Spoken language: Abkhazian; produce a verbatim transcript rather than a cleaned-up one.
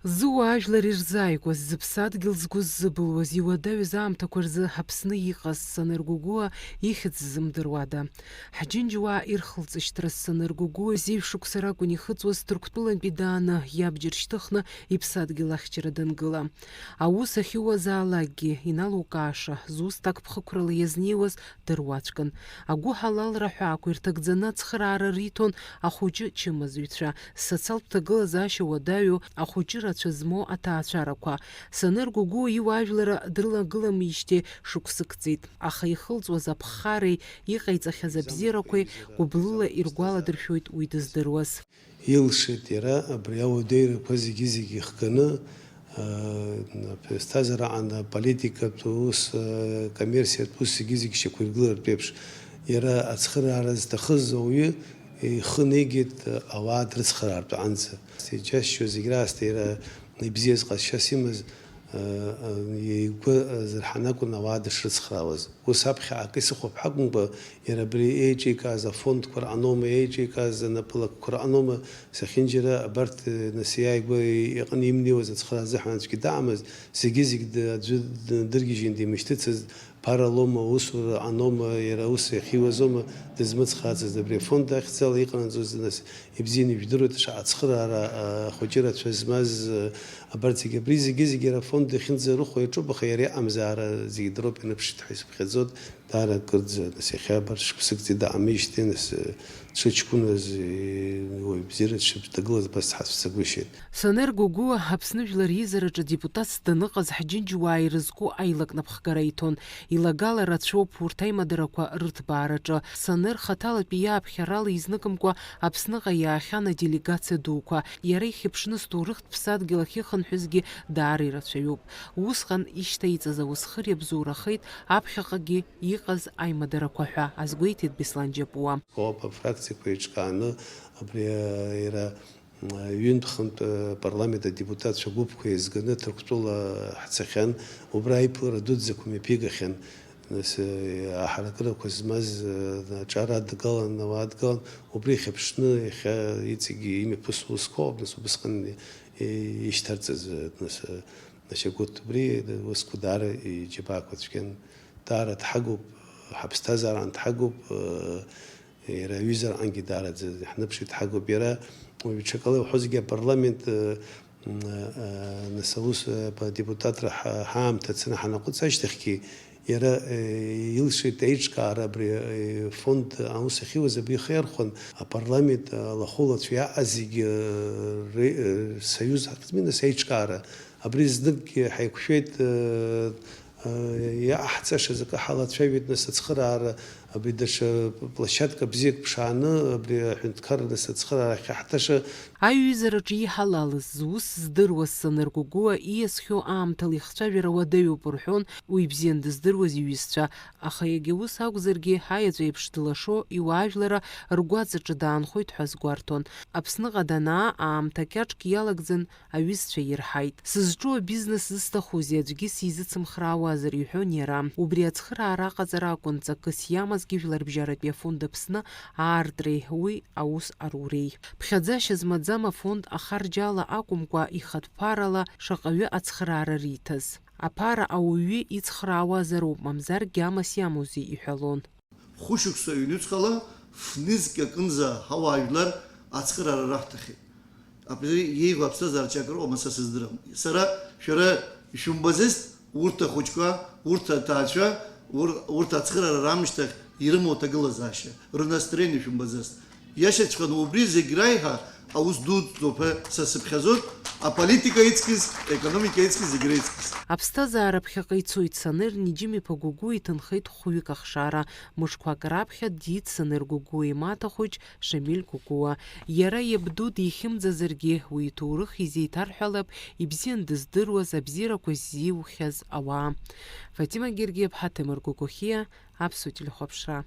Зыуаажәлар ирзааигәаз, зыԥсадгьыл згәы ззыбылуаз, иуадаҩыз аамҭақәа рзы Аԥсны иҟаз Саныр Гогәуа ихьӡ ззымдыруада? Ҳџьынџьуаа ирхылҵышьҭра Саныр Гогәуа зеижә шықәса ракәын ихыҵуаз Ҭырқәтәылантәи дааны, иабџьар шьҭыхны иԥсадгьыл ахьчара дангыла. Аус ахьыуазаалакгьы иналукааша, зус такԥхықәрала иазнеиуаз дыруаӡәкын. Агәыҳалалра ҳәаақәа ирҭагӡаны ацхыраара риҭон ахәыҷы чымазаҩцәа, социалтә ҭагылазаашьа уадаҩу ахәыҷы рацәа змоу аҭаацәарақәа. Саныр Гогәуа иуаажәлара дрылагыламижьҭеи шықәсык ҵит, аха ихылҵуаз аԥхареи иҟаиҵахьаз абзиарақәеи гәыблыла иргәаладыршәоит уи дыздыруаз. Илшеит иара абри ауадаҩрақәа зегьы-зегьы ихганы, аа, аԥсҭазаараҟны аполитикатә ус, аа, коммерциатә ус зегьы-зегьы шьақәиргылартә еиԥш. Иара ацхыраара зҭахыз ауаҩы ихы неигеит ауаа дрыцхраартә аҟынӡа. Иџьасшьо зегь раасҭа иара ибзиаз ҟазшьас имаз, аа, игәы зырҳаны акәын ауаа дышрыцхраауаз. Ус аԥхьа акы исыхәап ҳәа акәымкәа, иара абри еиҿикааз афондқәа рҟаноума, еиҿикааз анапылакқәа рҟаноума, зехьынџьара абарҭ, нас иааигәа иҟны имнеиуаз ацхыраара азыҳәан аӡәгьы даамызт, зегьы-зегь д-, аӡәы д-, дыргьежьын димышьҭыцызт, ԥара лоума, усура аноума, иара ус иахьиуазоума, дызмыцхраацызт. Абри афонд ахьӡала иҟанаҵоз, нас, ибзианы ижәдыруеит, шаҟа ацхыраара, а, ахәыҷы рацәа змаз, а, абарҭ зегьы, абри зегьы-зегьы иара афонд иахьынӡарыхәо иаҿуп, аха иара иҟамзаара зегьы дроуп, ианыԥшит ҳәа исыԥхьаӡоит. Даара акырӡа, нас, иахьа абар шықәсыкгьы даҟамижьҭеи, нас, дшыҷкәыназ, уаҩ бзиара дшыԥшәагылаз абас ҳацәцагәышьеит. Саныр Гогәуа Аԥсны Жәлар Еизараҿы депутатс даныҟаз ҳџьынџьуаа ирызку аилак напхгара иҭон. Илагала рацәоуп урҭ аимадарақәа рыҭбаараҿы. Саныр хаҭалатәи иааԥхьарала изныкымкәа Аԥсныҟа иаахьан аделегациа дуқәа. Иара ихьыԥшны зҭоурыхтә ԥсадгьыл ахьыхынҳәызгьы даара ирацәаҩуп. Усҟан ишьҭаиҵаз ауасхыр иабзоурахеит аԥхьаҟагьы иҟаз аимадарақәа ҳәа азгәеиҭеит Беслан Џьапуа. Коопа фракциақәа еиҿкааны абри, а, иара, а, ҩынтә-хынтә, а, парламент адепутатцәа гәыԥқәа еизганы Ҭырқәтәыла ҳцахьан, убра аиԥылара дуӡӡақәа мҩаԥигахьан. Нас, а, аҳаракырақәа змаз, а, аҿар адгалан, ауаа адгалан, убри ихьыԥшны иахьа иҵегьы имҩаԥысуа усқәоуп, нас убысҟан и-, ишьҭарҵаз, а, нас, а, Нашьагәыҭ, убри усқәа даара иџьабаақәа цәгьан, даара дҳагуп, ҳаԥсҭазаараан дҳагуп, иара аҩызараангьы даараӡа иаҳныԥшит, дҳагуп. Иара уаҩ ҽакала иуҳәозгьы апарламент, м, а, нас аус, а, адепутатра ҳа-, ҳаамҭа цаны ҳанаҟәыҵ ашьҭахьгьы, иара, э, илшеит аиҿкаара абри, э, фонд аус ахьиуаз абри ихы иархәан, апарламент, а, алахәылацәа иаҟаз зегьы, э, ре-, э, союз ҳақәҵми, нас аиҿкаара. Абри зныкгьы ҳаиқәшәеит, э, э, иаҟаҳҵашаз акы ҳалацәажәеит, нас ацхыраара абри даҽа площадка бзиак ԥшааны, абри аҳәынҭқарра нас ацхыраара ахьаҳҭаша. Аиҩызараҿы иҳалалыз, зус здыруаз Саныр Гогәуа ииасхьоу аамҭала ихцәажәара уадаҩуп рҳәон уи ибзиан дыздыруаз иҩызцәа, аха иагьа ус акәзаргьы, аеҵәа еиԥш длашо иуаажәлара ргәаҵаҿы даанхоит ҳәа азгәарҭон. Аԥсныҟа данаа аамҭа кьаҿк иалагӡан аҩызцәа ирҳаит. Сызҿу абизнес зысҭахузеи, аӡәгьы сизыцымхраауазар, иҳәон иара. Убри ацхыраара аҟаҵара акәын ҵакыс иамазгьы Жәларбжьаратәи афонд Аԥсны аартреи уи аус аруреи. Ԥхьаӡашьа змаӡам афонд ахарџьала акәымкәа, ихатә ԥарала шаҟаҩы ацхыраара риҭаз. Аԥара ауаҩы ицхраауазароуп, мамзаргьы амас иамоузеи иҳәалон. Хәышықәса ҩнуҵҟала фнызқь аҟынӡа ҳауаажәлар ацхыраара раҳҭахьеит. Абри иеиӷьу аԥсҭазаара чак ыҟоума, са сыздырам. Сара шәара ишәымбаӡацт, урҭ ахәыҷқәа, урҭ аҭаацәа, ур-, урҭ ацхыраара раамышьҭахь ирымоу аҭагылазаашьа, рнастроение шәымбаӡацт. Иашаҵәҟьаны убри зегь раиҳа аус дуӡӡоуп ҳәа са сыԥхьаӡоит, аполитика иҵкьыс, аекономика иҵкьыс, зегь реиҵкьыс. Аԥсҭазаара ԥхьаҟа ицоит. Саныр Ниџьым-иԥа Гогәуа иҭынхеит хәҩык ахшара. Мышқәак раԥхьа диит Саныр Гогәуа имаҭа хәыҷ Шамиль Гогәуа. Иара иабду дихьымӡазаргьы, уи иҭоурых изеиҭарҳәалап ибзиан дыздыруаз, абзиарақәа ззиухьаз ауаа. Фатима Гергиаԥҳа, Ҭемыр Гогохиа, Аԥсуа телехәаԥшра.